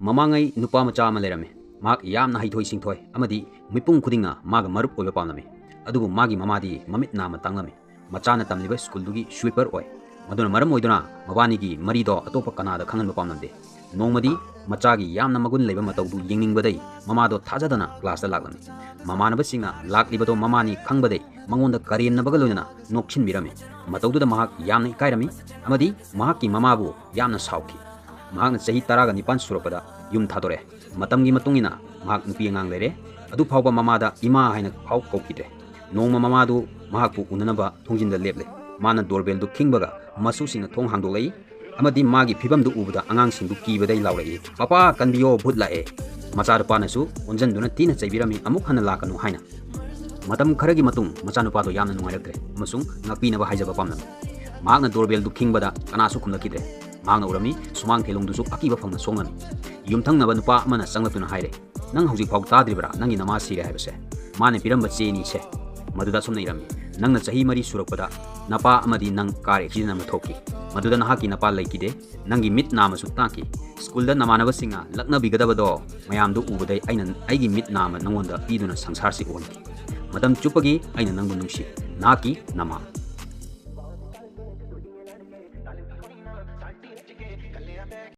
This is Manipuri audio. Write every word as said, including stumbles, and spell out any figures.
ꯃꯃꯥꯡꯉꯩ ꯅꯨꯄꯥ ꯃꯆꯥ ꯑꯃ ꯂꯩꯔꯝꯃꯤ꯫ ꯃꯍꯥꯛ ꯌꯥꯝꯅ ꯍꯩꯊꯣꯏ ꯁꯤꯡꯊꯣꯏ ꯑꯃꯗꯤ ꯃꯤꯄꯨꯝ ꯈꯨꯗꯤꯡꯅ ꯃꯥꯒ ꯃꯔꯨꯞ ꯑꯣꯏꯕ ꯄꯥꯝꯂꯝꯃꯤ꯫ ꯑꯗꯨꯕꯨ ꯃꯥꯒꯤ ꯃꯃꯥꯗꯤ ꯃꯃꯤꯠ ꯅꯥ ꯑꯃ ꯇꯥꯡꯂꯝꯃꯤ꯫ ꯃꯆꯥꯅ ꯇꯝꯂꯤꯕ ꯁ꯭ꯀꯨꯜꯗꯨꯒꯤ ꯁ꯭ꯋꯤꯄꯔ ꯑꯣꯏ꯫ ꯃꯗꯨꯅ ꯃꯔꯝ ꯑꯣꯏꯗꯨꯅ ꯃꯕꯥꯅꯤꯒꯤ ꯃꯔꯤꯗꯣ ꯑꯇꯣꯞꯄ ꯀꯅꯥꯗ ꯈꯪꯍꯟꯕ ꯄꯥꯝꯂꯝꯗꯦ꯫ ꯅꯣꯡꯃꯗꯤ ꯃꯆꯥꯒꯤ ꯌꯥꯝꯅ ꯃꯒꯨꯟ ꯂꯩꯕ ꯃꯇꯧꯗꯨ ꯌꯦꯡꯅꯤꯡꯕꯗꯩ ꯃꯃꯥꯗꯣ ꯊꯥꯖꯗꯅ ꯀ꯭ꯂꯥꯁꯇ ꯂꯥꯛꯂꯝꯃꯤ꯫ ꯃꯃꯥꯟꯅꯕꯁꯤꯡꯅ ꯂꯥꯛꯂꯤꯕꯗꯣ ꯃꯃꯥꯅꯤ ꯈꯪꯕꯗꯩ ꯃꯉꯣꯟꯗ ꯀꯔꯦꯝꯅꯕꯒ ꯂꯣꯏꯅꯅ ꯅꯣꯛꯁꯤꯟꯕꯤꯔꯝꯃꯤ꯫ ꯃꯇꯧꯗꯨꯗ ꯃꯍꯥꯛ ꯌꯥꯝꯅ ꯏꯀꯥꯏꯔꯝꯃꯤ ꯑꯃꯗꯤ ꯃꯍꯥꯛꯀꯤ ꯃꯃꯥꯕꯨ ꯌꯥꯝꯅ ꯁꯥꯎꯈꯤ꯫ ꯃꯍꯥꯛꯅ ꯆꯍꯤ ꯇꯔꯥꯒ ꯅꯤꯄꯥꯟ ꯁꯨꯔꯛꯄꯗ ꯌꯨꯝ ꯊꯥꯗꯣꯔꯛꯑꯦ꯫ ꯃꯇꯝꯒꯤ ꯃꯇꯨꯡ ꯏꯟꯅ ꯃꯍꯥꯛ ꯅꯨꯄꯤ ꯑꯉꯥꯡ ꯂꯩꯔꯦ꯫ ꯑꯗꯨ ꯐꯥꯎꯕ ꯃꯃꯥꯗ ꯏꯃꯥ ꯍꯥꯏꯅ ꯐꯥꯎ ꯀꯧꯈꯤꯗ꯭ꯔꯦ꯫ ꯅꯣꯡꯃ ꯃꯃꯥꯗꯨ ꯃꯍꯥꯛꯄꯨ ꯎꯅꯅꯕ ꯊꯣꯡꯖꯤꯟꯗ ꯂꯦꯞꯂꯦ꯫ ꯃꯥꯅ ꯗꯣꯔꯕꯦꯜꯗꯨ ꯈꯤꯡꯕꯒ ꯃꯁꯨꯁꯤꯡꯅ ꯊꯣꯡ ꯍꯥꯡꯗꯣꯛꯂꯛꯏ ꯑꯃꯗꯤ ꯃꯥꯒꯤ ꯐꯤꯕꯝꯗꯨ ꯎꯕꯗ ꯑꯉꯥꯡꯁꯤꯡꯗꯨ ꯀꯤꯕꯗꯩ ꯂꯥꯎꯔꯛꯏ, "ꯄꯄꯥ, ꯀꯟꯕꯤꯌꯣ, ꯚꯨꯠ ꯂꯥꯛꯑꯦ!" ꯃꯆꯥꯅꯨꯄꯥꯅꯁꯨ ꯑꯣꯟꯖꯟꯗꯨꯅ ꯊꯤꯅ ꯆꯩꯕꯤꯔꯝꯃꯤ, "ꯑꯃꯨꯛ ꯍꯟꯅ ꯂꯥꯛꯀꯅꯨ" ꯍꯥꯏꯅ꯫ ꯃꯇꯝ ꯈꯔꯒꯤ ꯃꯇꯨꯡ ꯃꯆꯥꯅꯨꯄꯥꯗꯣ ꯌꯥꯝꯅ ꯅꯨꯡꯉꯥꯏꯔꯛꯇ꯭ꯔꯦ ꯑꯃꯁꯨꯡ ꯉꯥꯛꯄꯤꯅꯕ ꯍꯥꯏꯖꯕ ꯄꯥꯝꯂꯝꯃꯤ꯫ ꯃꯍꯥꯛꯅ ꯗꯣꯔꯕꯦꯜꯗꯨ ꯈꯤꯡꯕꯗ ꯀꯅꯥꯁꯨ ꯈꯨꯝꯂꯛꯈꯤꯗ꯭ꯔꯦ꯫ ꯃꯍꯥꯛꯅ ꯎꯔꯝꯃꯤ ꯁꯨꯃꯥꯡ ꯊꯦꯂꯣꯡꯗꯨꯁꯨ ꯑꯀꯤꯕ ꯐꯪꯅ ꯁꯣꯡꯂꯝꯃꯤ꯫ ꯌꯨꯝꯊꯪꯅꯕ ꯅꯨꯄꯥ ꯑꯃꯅ ꯆꯪꯂꯛꯇꯨꯅ ꯍꯥꯏꯔꯦ, "ꯅꯪ ꯍꯧꯖꯤꯛ ꯐꯥꯎ ꯇꯥꯗ꯭ꯔꯤꯕ꯭ꯔꯥ? ꯅꯪꯒꯤ ꯅꯃꯥ ꯁꯤꯔꯦ ꯍꯥꯏꯕꯁꯦ?" ꯃꯥꯅ ꯄꯤꯔꯝꯕ ꯆꯦꯅꯤ ꯁꯦ꯫ ꯃꯗꯨꯗ ꯑꯁꯨꯝꯅ ꯏꯔꯝꯃꯤ, "ꯅꯪꯅ ꯆꯍꯤ ꯃꯔꯤ ꯁꯨꯔꯛꯄꯗ ꯅꯄꯥ ꯑꯃꯗꯤ ꯅꯪ ꯀꯥꯔ ꯑꯦꯛꯁꯤꯗꯦꯟ ꯑꯃ ꯊꯣꯛꯈꯤ꯫ ꯃꯗꯨꯗ ꯅꯍꯥꯛꯀꯤ ꯅꯄꯥ ꯂꯩꯈꯤꯗꯦ꯫ ꯅꯪꯒꯤ ꯃꯤꯠ ꯅꯥꯃꯁꯨ ꯇꯥꯡꯈꯤ꯫ ꯁ꯭ꯀꯨꯜꯗ ꯅꯃꯥꯟꯅꯕꯁꯤꯡꯅ ꯂꯛꯅꯕꯤꯒꯗꯕꯗꯣ ꯃꯌꯥꯝꯗꯨ ꯎꯕꯗꯩ ꯑꯩꯅ ꯑꯩꯒꯤ ꯃꯤꯠ ꯅꯥꯃ ꯅꯪꯉꯣꯟꯗ ꯄꯤꯗꯨꯅ ꯁꯪꯁꯥꯔꯁꯤ ꯎꯍꯟꯈꯤ꯫ ꯃꯇꯝ ꯆꯨꯞꯄꯒꯤ ꯑꯩꯅ ꯅꯪꯕꯨ ꯅꯨꯡꯁꯤ꯫ ꯅꯍꯥꯛꯀꯤ ꯅꯃꯥ"꯫